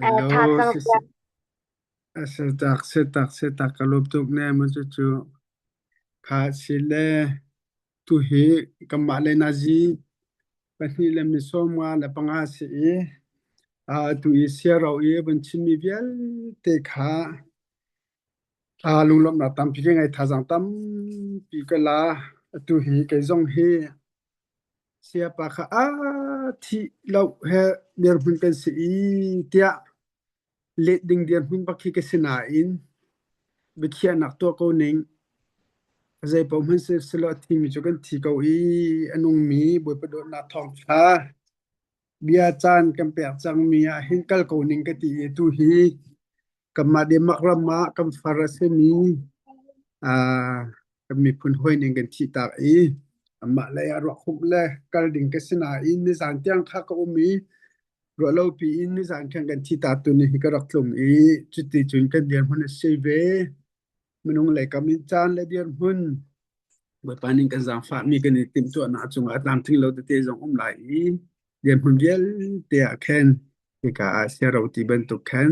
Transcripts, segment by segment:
Hello, Tha cang si si tak si tak si tak ka lawm tuk ne mu cu kha si le tu hi kanmah le nazi pahnih le mi 55 si i tu i siaro i vun chimmi vialte kha lunglawmhnak tampi ka ngei thazaang tampi ka la. Atu hi kei zong hi sayapa kha a thih lo he dirhmun kan si i tiah let ding dirhmun bak khi ka si nain biakhiahnak tuah ko ning. Zeipaoh hmanh siselaw a thimi cu kan thi ko i a nungmi Bawipa dawtnak thawngṭha bia caan kan pek cangmi ah hin kal ko ning ka ti i tu hi kanmah Denmark ram ah kan far a simi kan miphun hawi ning kan thihtak i anmah lei ah ruak humh le kal ding ka si nain nizan tiang kha ka um i ruahlopi in nizan khan kan thihtak tu ni hi ka rak tlung i cuti cun kan dirhmun a si ve. Minung lei kam in caan le dirhmun Bawipa nih kan zaangfahmi kan i timhtuahnak cungah a tlamtling lo tete zong um lai i dirhmun vialte ah khin hika ah siaro ti bantuk khan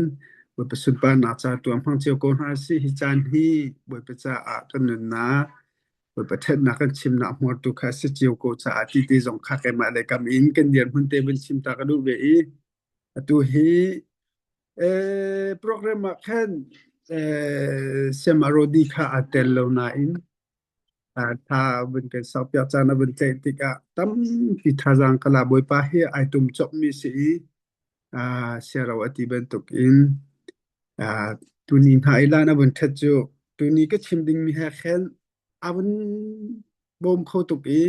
Bawipa sunparnak ca tuah hmang cio ko hna sih. Hi caan hi Bawipa caah kan nunnak, Bawipa ṭhatnak kan chimnak hmurtu kha si cio ko caah ti te zong kha keimah le kam in kan dirhmun te vun chim ta ka duh ve i atu hi program ah khan Siama Rodi kha aa tel lo nain Tha vun kan saupiak caan a vun tlaih tikah tampi thazaang ka la. Bawipa hi ai tum cawkmi si i siaro a ti bantukin tuni hna i lan a vun ṭhat cu tuni ka chim dingmi he khan a vun bawm kho tuk i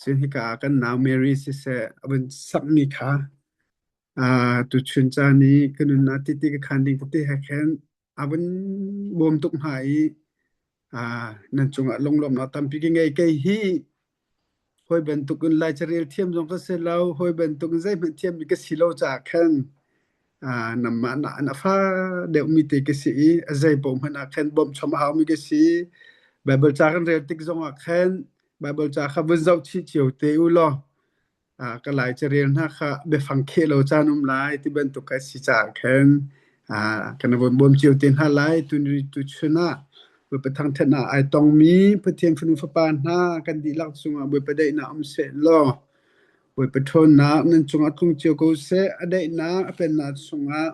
cun hika ah kan nau Mary siseh a vun sakmi kha tuchun caan i ka nunnak titi ka khan ding tete he khan a vun bawm tuk hnga i nan cungah lunglawmhnak tampi ka ngei. Kei hi hawi bantukin Lai carel thiam zong ka si lo, hawi bantukin zeihmanh thiammi ka si lo caah khan nangmah nain a fa deuhmi te ka si i a zei paoh hmanh ah khan bawmhchom a haumi ka si. Baibal ca kan rel tik zongah khan Baibal ca kha vun zoh chih cio te u law ka lai carel hna kha biafang kheh lo caan um lai ti bantuk a si caah khan kan von bawm cio te hna lai. Tuni tuchun ah Bawipa thangṭhatnak ai tongmi Pathian fanu fapa hna kan dihlak cungah Bawipa daihnak um seh law Bawipa ṭhawnnak nan cungah tlung cio ko seh. A daihnak a pennak chungah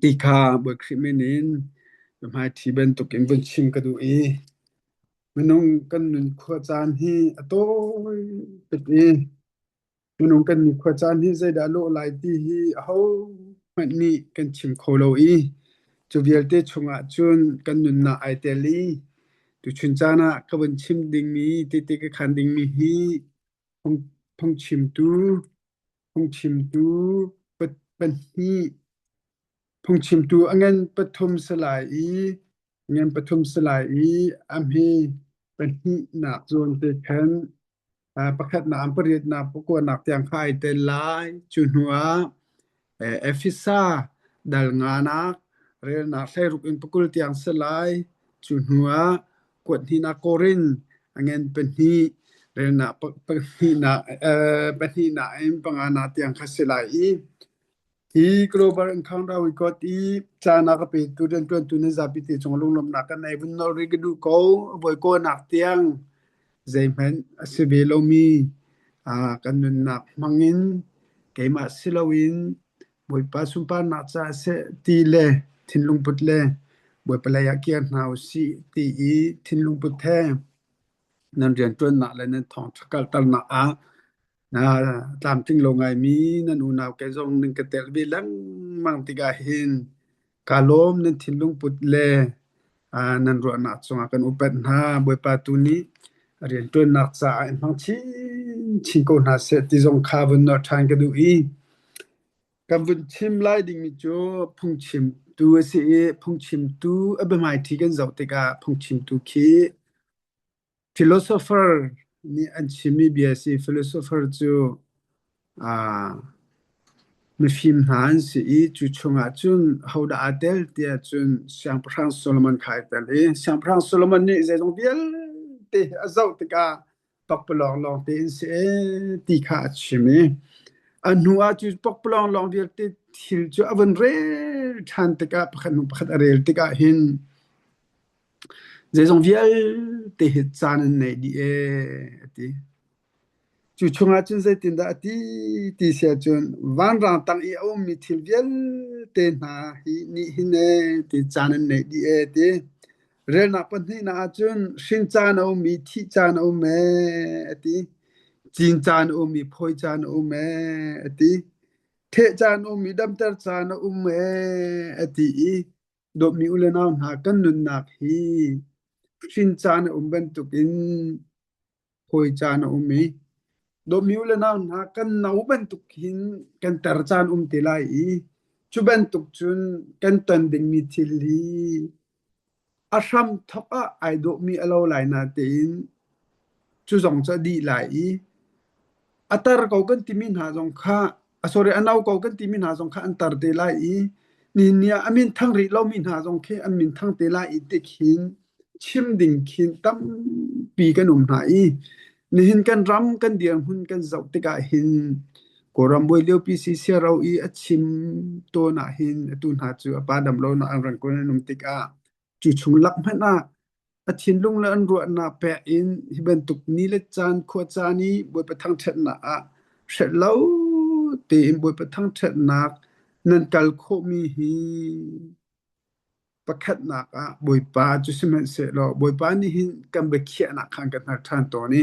ti kha Bawi Khrih min in biahmaiṭhi bantukin vun chim ka duh i Minung kan nun khua caan hi a tawi tuk i minung kan nikhua caan hi zeidah a lawh lai ti hi ahohmanh nih kan chim kho lo i cu vialte chungah cun kan nunnak ai tel i tuchun caan ah ka vun chim dingmi tete ka khan dingmi hi phungchimtu phungchimtu pahnih phungchimtu a ngan pathum si lai i Ngan pathum si lai i a hme pahnihnak zawn te khan pakhatnak an pariatnak pakuanak tiang kha ai tel lai. Cu hnu ah Efesa dal nganak relnak hleiruk in pakul tiang si lai. Cu hnu ah kuat hnihnak Korin a ngan pahnih relnak pahnihnak pahnihnak in panganak tiang kha si lai i Hi Global Encounter we got i caan a ka petu rianṭuantu nan zapi te cung lunglawmhnak kan nei. Vun nolh rih ka duh ko. Voi kawnak tiang zeihmanh a si ve lomi kan nunnak hmangin keimah si loin Bawipa sunparnak caah seh ti le thinlung put le Bawipa lei ah kir hna u sih ti i thinlung put he nan rianṭuannak le nan thawngṭha kalternak ah Na tlamtling lo ngaimi nan unau kei zong nan ka telh ve lengmang tikah hin kaa lawm nan thinlung put le nan ruahnak cungah kan upat hna. Bawipa tu nih a rianṭuannak caah in hmang chinchin ko hna seh ti zong kha vun nolh ṭhan ka duh i kan vun chim lai dingmi cu phungchimtu a si i phungchimtu a biahmaiṭhi kan zoh tikah phungchimtu khi Philosopher nih an chimmi bia a si. Philosopher cu mifim hna an si i cu chungah cun hodah aa tel tiah cun Siangpahrang Solomon kha ai tel i Siangpahrang Solomon nih zeizong vialte a zoh tikah pakpalawng lawng tein si ee ti kha a chim i a hnu ah cu pakpalawng lawng vialte. thil cu a vun rel ṭhan tikah pakhat hnu pakhat a rel tikah hin zeizong vialte hi caan an nei dih ee a ti. Cu chungah cun zeitindah a ti ti si ahcun vanrang tang i a ummi thil vialte hna hi nih hin ee ti caan an neih dih ee ti. Relnak pahnihnak ahcun hrin caan a um i thih caan a um ee a ti. Cin caan a um i phawi caan a um ee a ti. Theh caan a um i damter caan a um ee a ti i dawtmi u le nau hna kan nunnak hi hrin caan a um bantukin hawi caan a um i dawtmi u le nau hna kan no bantuk hin kan ter caan um te lai i cu bantuk cun kan ton dingmi thil hi a hram thok ah ai dawhmi a lo lai natein cu zong cu a dih lai i a tar ko kan timi hna zong kha sorry a no ko kan timi hna zong kha an tar te lai i nihin ni ah a min thang rih lomi hna zong khi an min thang te lai i tikhin chim ding khin tampi kan um hna i nihin kan ram kan dirhmun kan zoh tikah hin Kawlram buai liopi si siaro i a chim tawn ah hin atu hna cu a pa dam lo nak an rangkun an um tikah cu chung lak hmanh ah a thinlung le an ruahnak pek in hi bantuk ni le caan khua caan i Bawipa thangṭhatnak ah hrelh lo tein Bawipa thangṭhatnak nan kal khawhmi hi Pakhatnak ah Bawipa cu sihmanhsehlaw Bawipa nih hin kan biakhiahnak kha an kan hngalh ṭhan tawn i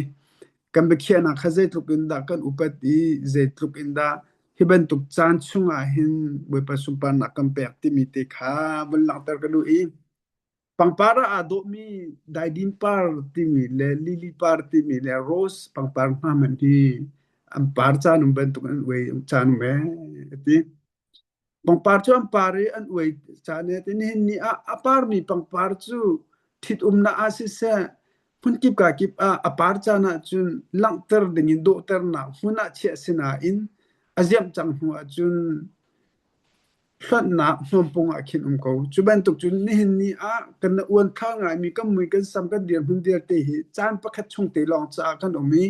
kan biakhiahnak kha zeitluk in dah kan upat i zeitluk in dah hi bantuk caan chungah hin Bawipa sunparnak kan pek timi te kha vun langhter ka duh i pangpar ah aa dawhmi daidin par timi le lily par timi le rose pangpar hna hmanh hi an par caan um bantuk an uai caan um ee a ti. Pangpar cu an par i an uai caan i nihin ni ah a parmi pangpar cu ṭhitumnak ah siseh, hmunkip kakip ah a par caan ahcun langhter dingin dawhternak hmun ah chiah si nain a ziamh cang hnu ahcun hlonhnak hnawmpung ah khin um ko. Cu bantuk cun nihin ni ah kan uanthlar ngaimi kan mui kan sam kan dirhmun vialte hi caan pakhat chung te lawng caah kan um i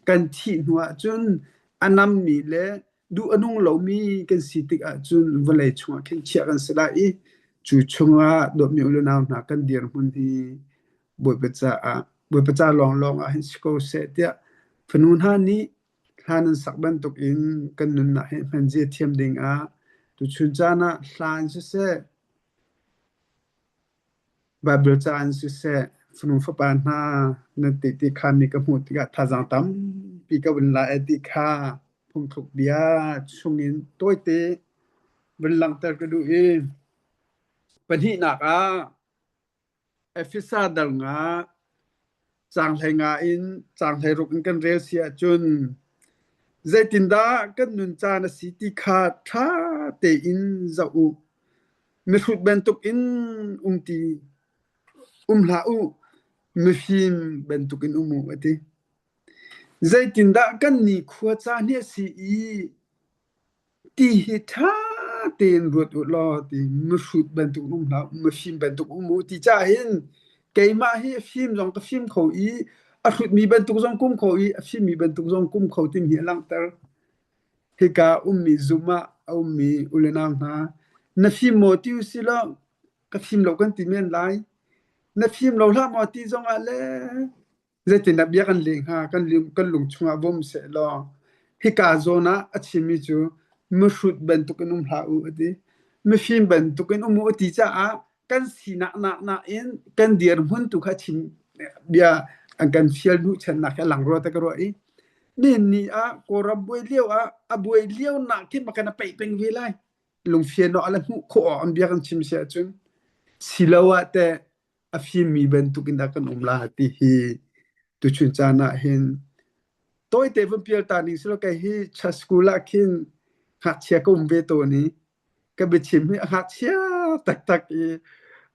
kan thih hnu ahcun a nammi le duh a nung lomi kan si tik ahcun vawlei chungah khin chiah kan si lai i cu chungah dawtmi u le nau hna kan dirhmun hi Bawipa caah Bawipa ca lawnglawng ah hin si ko seh tiah fanu hna nih hla nan sak bantukin kan nunnak hi hman zia thiam dingah tuchun caan ah hla in siseh Baibal ca in siseh, fanu fapa hna nan tehte khaanmi ka hmuh tikah thazaang tampi ka vun la e ti kha phungthluk bia chungin tawite vun langhter ka duh i pahnihnak ah Efesa dal nga caang 15 in caang 16 in kan rel si ahcun zeitindah kan nun caan a si ti kha ṭha tein zoh u. Mihrut bantukin um ti um hlah u, mifim bantukin um u, a ti. Zeitindah kan nikhua caan hi a si i ti hi ṭha tein ruat u law ti mihrut bantuk um hlah u, mifim bantuk um u ti cah hin keimah hi a fim zong ka fim kho i a hrutmi bantuk zong kum kho i a fimmi bantuk zong kum kho timi hi a langhter. Hika ummi zum ah a ummi u le nau hna, na fim maw ti usih law ka fim lo kan ti men lai. Na fim lo hlah maw ti zongah le zeitindah bia kan leh hnga kan kan lung chungah vom seh law hika zawn ah a chimmi cu mihrut bantukin um hlah u a ti. Mifim bantukin um u a ti caah kan sinak nak nain kan dirhmun tu kha chim bia an kan fial hnuchannak hi a lang rua te ka ruah i nihin ni ah Kawlram buai lio ah a buai lio nak khi ma kan a peih peng ve lai lungfian awk le hmuh khawh awk an bia kan chim si ahcun silo ah teh a fimmi bantuk in dah kan um la ti hi tuchun caan ah hin tawite vun pial ta ning silo kei hi church school ah khin ngakchia ka um ve tawn i ka biachim hi a ngakchia taktak i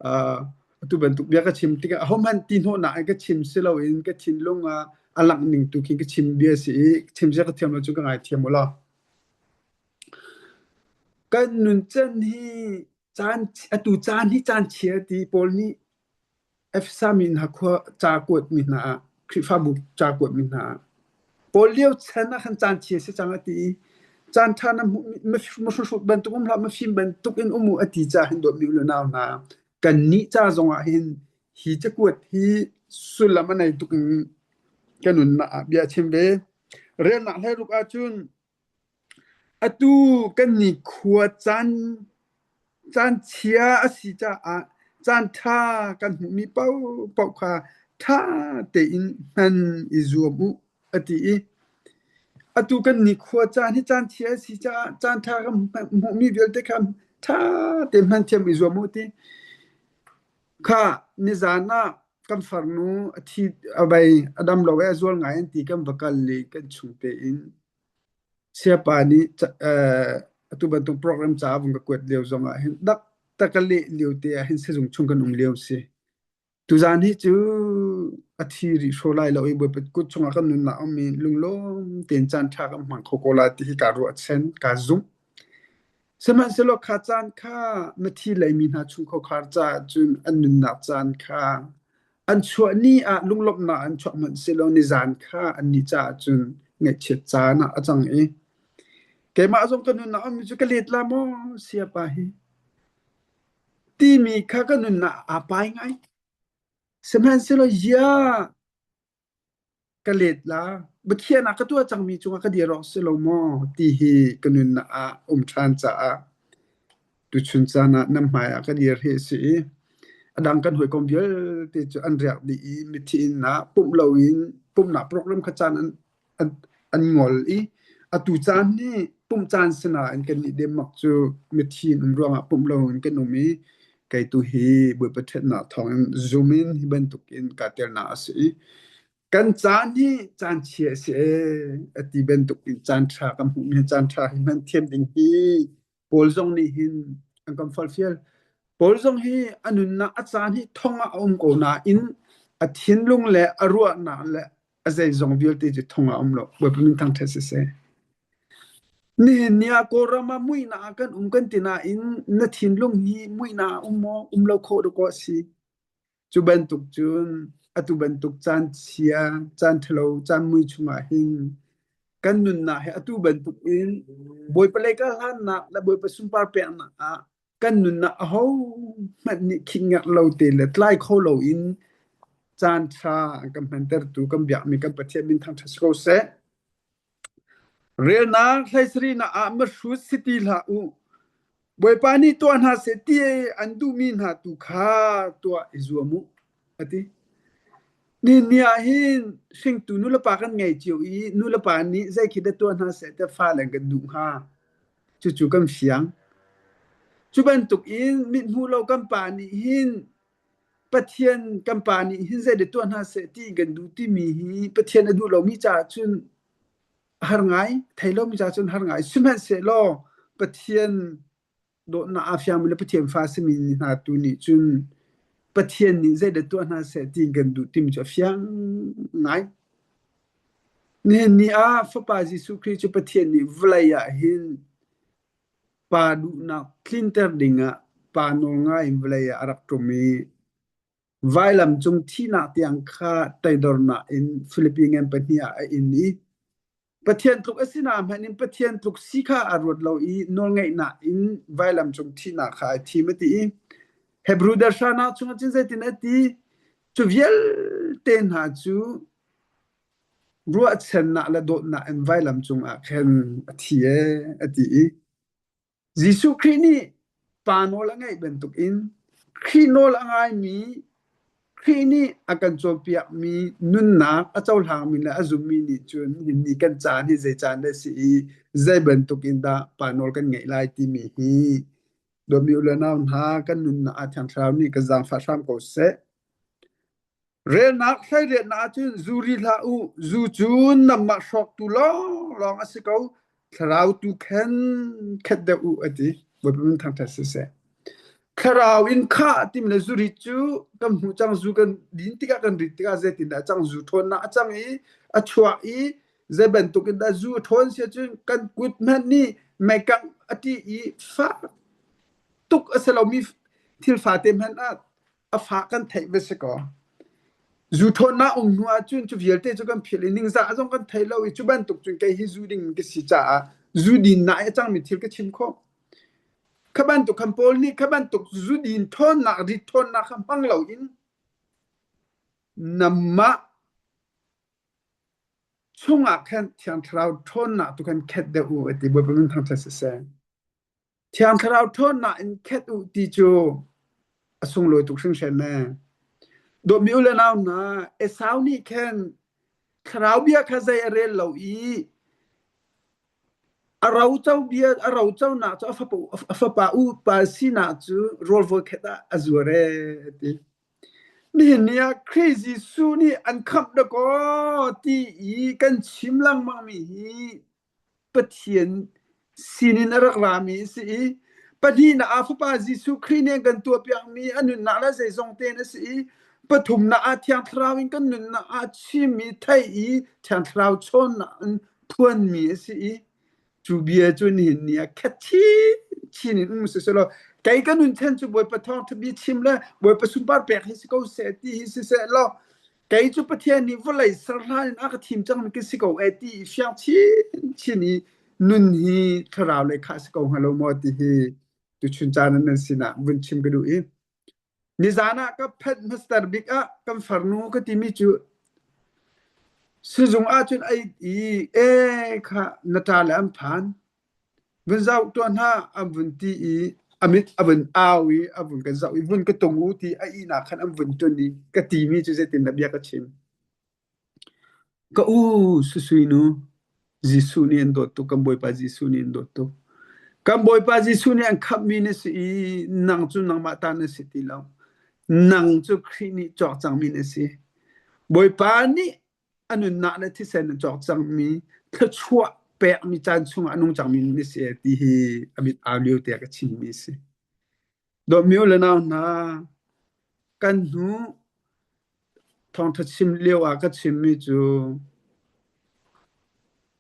uh, atu bantuk bia ka chim tikah ahohmanh ti hnawhnak in ka chim si loin ka thinlung ah a langh ning tu khin ka chim bia si i chim zia ka thiam lo cu ka ngaithiam u law. Kan nuncan hi caan atu caan hi caan chia ti pawl nih Efesa mi hna khua ca kuatmi hna ah Khrihfabu ca kuatmi hna ah Paul lio chan ah khan caan chia si cang a ti i. Caan ṭha na hmuh mahruhrut bantuk um hlah, mafim bantuk in um u a ti caah hin dawtmi u le nau hna, kannih ca zongah hin hi cakuat hi sullam a nei tuk in ka nunnak ah bia a chim ve. Relnak hleiruk ahcun Atu kan nikhua caan chia a si caah caanṭha kan hmuhmi paohpaoh kha ṭha tein hman i zuam u a ti i atu kan nikhua caan hi caan chia a si caah caanṭha kan hmuhmi vialte kha ṭha tein hman thiam i zuam u a ti. Kha nizaan ah kan farnu a thi a vei a dam lo i a zual ngai an ti kan va kal i kan chung tein Sayapa nih atu bantuk program ca a vung ka kuat lio zongah hin taktak ka leh lio te ah hin sizung chung kan um lio si. Tuzaan hi cu a thi rih hraw lai lo i Bawipa kut chungah kan nunnak a ummi lunglawm tein caan ṭha kan hmang kho ko lai ti hi kaa ruahchan, kaa zumh. Sihmanhsehlaw kha caan kha mithi leimi hna chungkhar caah cun an nunnak caan kha an chuah ni ah lunglawmhnak an chuak hmanh sehlaw nizaan kha annih caah cun ngaihchiat caan ah a cang i keimah zong ka nunnak ummi cu ka let la maw sayapa hi timi kha ka nunnak aa pai ngai. Sihmanhsehlaw ziah ka let la, biakhiahnak ka tuah cangmi cungah ka dir awk si lo maw ti hi ka nunnak ah um ṭhan caah tuchun caan ah nan hmai ah ka dir hi a si i a dang kan hawikom vialte cu an riak dih i mithi inn ah pumh loin pumhnak program kha caan an an, an ngol i atu caan hi pumh caan si nain kannih Denmark cu mithi in um ruangah pumh loin kan um i kei tu hi Bawipa ṭhatnak thawngin zum in hi bantukin kaa telnak a si i kan caan hi caan chia a si ee a ti bantukin caan ṭha kan hmuhmi hi caan ṭha hi hman thiam ding hi Paul zong nih hin an kan forhfial. Paul zong hi a nunnak a caan hi thong ah a um ko nain a thinlung le a ruahnak le a zeizong vialte cu thong ah a um lo. Bawipa min thangṭhat siseh. Nihin ni ah Kawlram ah muihnak ah kan um kan ti nain na thinlung hi muihnak ah um maw? Um lo khawh dawkaw a si. Cu bantuk cun atu bantuk caan chia, caan ṭhalo, caan mui chungah hin kan nunnak hi atu bantuk in Bawipa lei kal hlannak le Bawipa sunpar peknak ah kan nunnak ahohmanh nih khih lo te le tlai kho loin caan ṭha an kan hmantertu kan biakmi kan Pathian min thangṭhat si ko seh. Relnak hleisarihnak ah mihrut si ti hlah u. Bawipa nih tuah hna seh ti an duhmi hna tu kha tuah i zuam u, a ti. Nihin ni ah hin hringtu nulepa kan ngei cio i nulepa nih zei khi dah tuah hna seh tiah fale an kan duh hnga. Cucu kan fiang. Cu bantukin mithmuh lo kan pa nih hin Pathian kan Pa nih hin zeidah tuah hna seh ti kan duh timi hi Pathian a duh lomi caah cun a har ngai, thei lomi caah cun har ngai. Sihmanhsehlaw Pathian dawtnak aa fiangmi le Pathian fa simi hna tu nih cun Pathian nih zeidah tuah hna seh ti kan duh timi cu a fiang ngai. Nihin ni ah Fapa Jesuh Khrih cu Pathian nih vawlei ah hin Pa duhnak tlinter dingah pa nawlngai in vawlei ah a rak ṭum i vailam cung thihnak tiang kha toidornak in Filipi ngan pahnih ah a in i Pathian tluk a si na hmanh in Pathian tluk si kha aa ruat lo i nawlngeihnak in vailam cung thihnak kha ai thim a ti i Hebrew darhranak chungah cun zeitin a ti? Cu vialte hna cu Ruahchannak le dawtnak in vailam cungah khan a thi ee a ti i Jesuh Khrih nih Pa nawl a ngaih bantukin Khrih nawl a ngaimi Khrih nih a kan cawnpiakmi nunnak a cohlangmi le a zummi nih cun nihin ni kan caan hi zei caan dah a si i zei bantuk in dah Pa nawl kan ngaih lai timi hi dawtmi u le nau hna kan nunnak ah Thiang Thlarau nih kan zaangfah hram ko seh. Relnak hleiriatnak ahcun zu ri hlah u, zu cu nanmah hrawktu lawnglawng a si ko, thlarau tu khen khet deuh u a ti. Bawipa min thangṭhat siseh. Thlarau in khah timi le zuri cu kan hmuh cang zu kan din tikah kan rit tikah zeitindah a cang zu ṭhawnnak a cang i a chuak i zei bantuk in dah zu a ṭhawn si ahcun kan kut hmanh nih meikangh a ṭih i fak tuk a si lomi thil fate hmanh ah a fah kan theih va si kaw zu ṭhawnnak um hnu ahcun cu vialte cu kan philh i ningzah zong kan thei lo i cu bantuk cun kei hi zu ding ka si caah Zu dinnak i a cangmi thil ka chim khawh. Kha bantuk khan Paul nih kha bantuk zu din ṭhawnnak, rit ṭhawnnak kha hmang loin namah chungah khan Thiang Thlarau ṭhawnnak tu khan khet deuh u a ti. Bawipa min thangṭhat siseh. Thiang Thlarau ṭhawnnak in khet u ti cu a sunglawi tuk hringhran ee. Dawtmi u le nau hna, Esau nih khan Thlarau bia kha zei a rel lo i a roco bia a roconak cu a fapa, a fapa upa sinak cu rawl voikhat ah a zuar ee a ti. Nihin ni ah Khrih Jesuh nih an khamh dakaw ti i kan chim lengmangmi hi Pathian sinin a rak rami a si i pahnihnak ah Fapa Jesuh Khrih nih an kan tuahpiakmi a nunnak le zeizong tein a si i pathumnak ah Thiang Thlarau in kan nunnak ah chimmi theih i Thiang Thlarau chawnnak in phuanmi a si i cu bia cu nihin ni ah khat chinchin in um siselaw kei ka nun then cu Bawipa thawngṭha bia chim le Bawipa sunpar pek hi si ko seh ti hi siseh law Kei cu Pathian nih vawlei ser hlan in a ka thim cangmi ka si ko e ti i fiang chinchin i nun hi thlarau lei khah si ko hnga lo maw ti hi tuchun caan ah nan sinah vun chim ka duh i nizan ah ka phanh hmastar bik ah kan farnu ka timi cu sizung ahcun ai i e kha na ṭa le an phan Vun zoh tuah hna an vun ti i a mit a vun au i a vun kan zoh i vun ka tung u ti a ihnak khan an vun tun i ka timi cu zeitindah bia ka chim. Ka u Susui nu, Jesuh nih an dawt tuk, kan Bawipa Jesuh nih an dawt tuk. Kan Bawipa Jesuh nih an khamhmi na si i nang cu nangmah ta na si ti lo. Nang cu Khrih nih cawk cangmi na si. Bawipa nih a nunnak le thisen a cawk cangmi thluachuah pekmi caan chungah a nung cangmi na si ti hi a mit au lio te ka chimmi a si. Dawtmi u le nau hna, kan hnu thawngṭha chim lio ah ka chimmi cu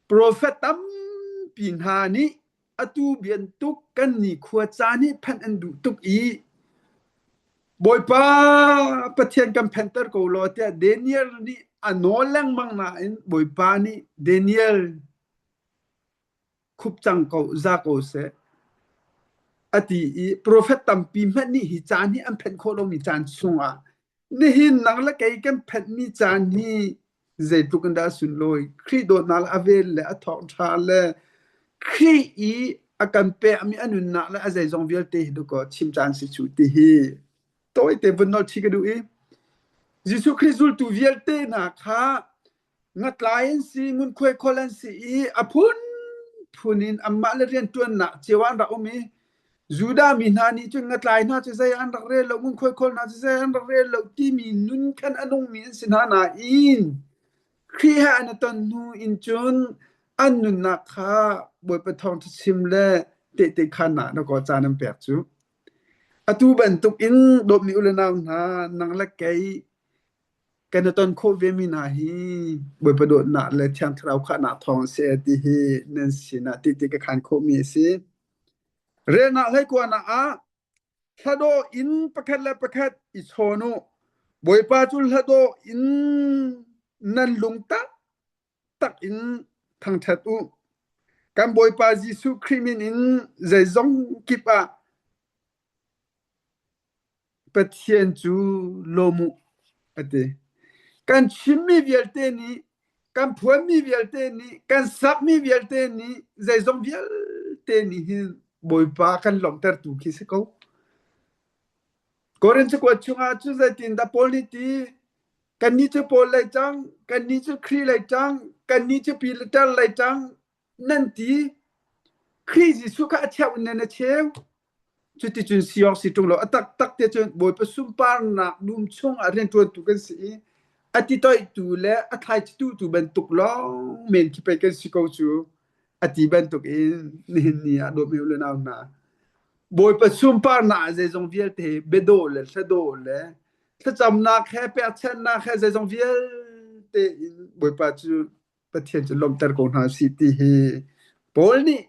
profet tampi hna nih atu bantuk kan nikhua caan hi phanh an duh tuk i Bawipa Pathian kan phanter ko law tiah Daniel nih a nawl lengmang nain Bawipa nih Daniel khup cang ko za ko seh a ti i profet tampi hmanh nih hi caan hi an phanh khawh lomi caan chungah Nihin nang le kei kan phanhmi caan hi zeitluk in dah a sunlawi. Khrih dawtnak le a vel le a thawngṭha le Khrih i a kan pekmi a nunnak le a zeizong vialte hi dakaw chim caan si cu ti hi tawite vun nolh chih ka duh i Jesuh Khrih zultu vialte hna kha ngatlai an si, ngunkhuai khawl an si i a phunphun in anmah le rianṭuannak cio ah an rak um i Judah mi hna nih cun ngatlai hna cu zei an rak rel lo, ngunkhuai khawl hna cu zei an rak rel lo timi nun khan a nungmi an si hna nain Khrih he an i ton hnu in cun an nunnak kha Bawipa thawngṭha chim le tehte khaannak na kaw caan an pek cu. Atu bantuk in dawtmi u le nau hna, nang le kei Kan i ton khawh vemi hna hi Bawipa dawtnak le Thiang Thlarau khahnak thawng a si ti hi nan sinah tehte ka khaan khawhmi a si. Relnak hleikuanak ah hladawh in pakhat le pakhat i chawn u. Bawipa cu hladawh in nan lung taktak in thangṭhat u. Kan Bawipa Jesuh Khrih min in zeizong kip ah Pathian cu lawm u, a ti. Kan chimmi vialte nih, kan phuanmi vialte nih, kan sakmi vialte nih, zeizong vialte nih hin Bawipa kan lawmhtertu khi si ko. Korin cakuat chungah cun zeitindah Paul nih ti, kannih cu Paul lei ṭang, kannih cu Khrih lei ṭang, kannih cu Peter lei ṭang, nan ti. Khrih Jesuh kha a cheu in nan a cheu. Cuticun si awk si ṭung lo. A taktak te cun Bawipa sunparnak dum chungah rianṭuantu kan si i a titoihtu le a thlaichitutu bantuk lawng men khi pei kan si ko cu a ti bantukin nihin ni ah dawtmi u le nau hna Bawipa sunparnak ah zeizong vialte hi biadawh le hladawh le thlacamnak he pekchanhnak he zeizong vialte in Bawipa cu Pathian cu lawmhter ko hna sih ti hi Paul nih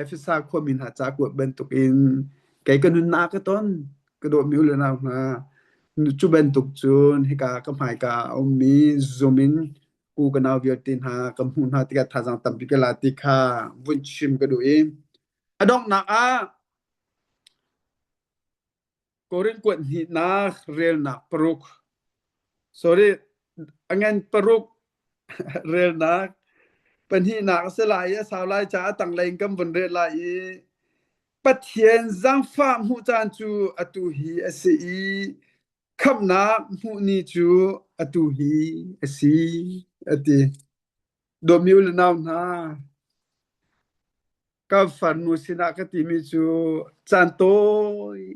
Efesa khuami hna ca kuat bantukin kei ka nunnak ka ton ka dawtmi u le nau hna cu bantuk cun hika ka hmaika a ummi zum in u ka nau vialte hna ka hmuh hna tikah thazaang tampi ka la ti kha vun chim ka duh i a donghnak ah Korin kuat hnihnak relnak paruk sorry a ngan paruk relnak pahnihnak a si lai i a sau lai caah a tanglei in kan vun rel lai i Pathian zaangfah hmuh caan cu atu hi a si i khamhnak hmuh ni cu atu hi a si a ti. Dawtmi u le nau hna, ka farnu sinah ka timi cu caan tawi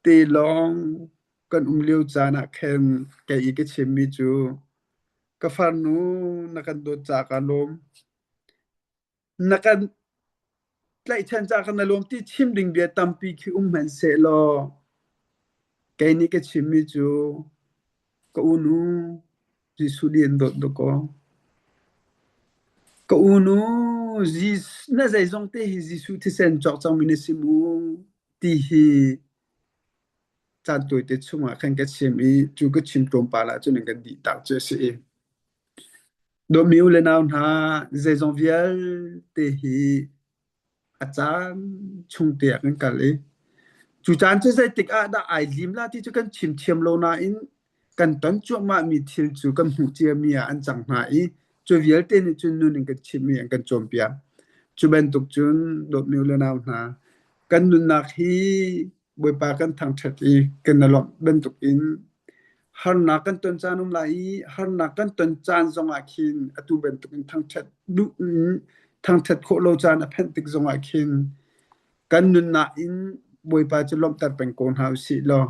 te lawng kan um lio caan ah khan kei i ka chimmi cu ka farnu na kan dawt caah kaa lawm. Na kan tlaihchan caah kan na lawm ti chim ding bia tampi khi um hmanhsehlaw kei nih ka chimmi cu ka unu Jesuh nih an dawt dawkaw. Ka unu na zeizong te hi Jesuh thisen cawk cangmi na si mu ti hi caan tawite chungah khan ka chim i cu ka chim tlawmpal ahcun an kan dih tak cu a si i dawtmi u le nau hna zeizong vialte hi a caan chung te ah kan kal i cu caan cu zeitik ah dah ai lim la ti cu kan chim thiam lo nain kan ton cuahmahmi thil cu kan hmuh ciami ah an cang hna i cu vialte nih cun nun in kan chimhmi an kan cawnpiak. Cu bantuk cun dawtmi u le nau hna kan nunnak hi Bawipa kan thangṭhat i kan i lawmh bantukin harnak kan ton caan um lai i harnak kan ton caan zongah khin atu bantukin thangṭhat duh in thangṭhat khawh lo caan a phanh tik zongah khin kan nunnak in Bawipa cu lawmhter peng ko hna usih law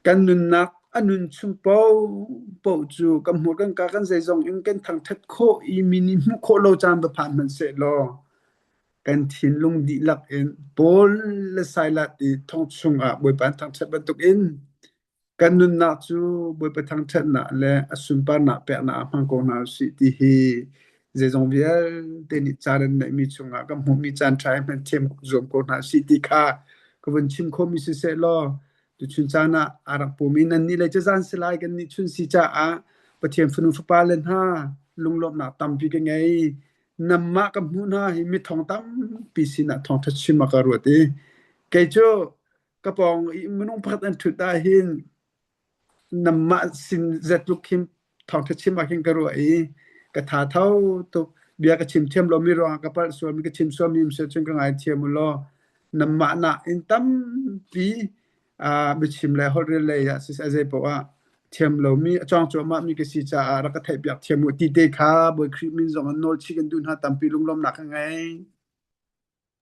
kan nunnak a nun chung paohpaoh cu kan hmur kan ka kan zeizong in kan thangṭhat khawh i mi nih hmuh khawh lo caan va phan hmanhsehlaw kan thinlung dihlak in Paul le Silas i thong chungah Bawipa an thangṭhat bantukin kan nunnak cu Bawipa thangṭhatnak le a sunparnak peknak ah hmang ko hna usih ti hi zeizong vialte nih caan an neihmi chungah kan hmuhmi caan ṭha hi hman thiam zuam ko hna usih ti kha ka vun chim khawhmi siseh law tuchun caan ah aa rak pumi nannih le cazan si lai kan nih chun si caah Pathian fanu fapa le hna lunglawmhnak tampi ka ngei. Nangmah ka hmuh hna hi mi thong tampi sinah thawngṭha chim ah ka ruat i kei cu ka pawng i minung pakhat an ṭhut ahhin nangmah sin zetluk khin thawngṭha chim ah khin ka ruah i ka tha tho tuk. Bia ka chim thiam lomi ruangah ka palh sualmi ka chim sualmi um si ahcun ka ngaithiam u law nangmah nakin tampi biachim le holhrel lei ah siseh a zei paoh ah thiam lomi a cawng cuahmahmi ka si caah rak ka theihpiak thiam u ti te kha Bawi Khrih min zong in nawl chih kan duh hna tampi lunglawmhnak ka ngei.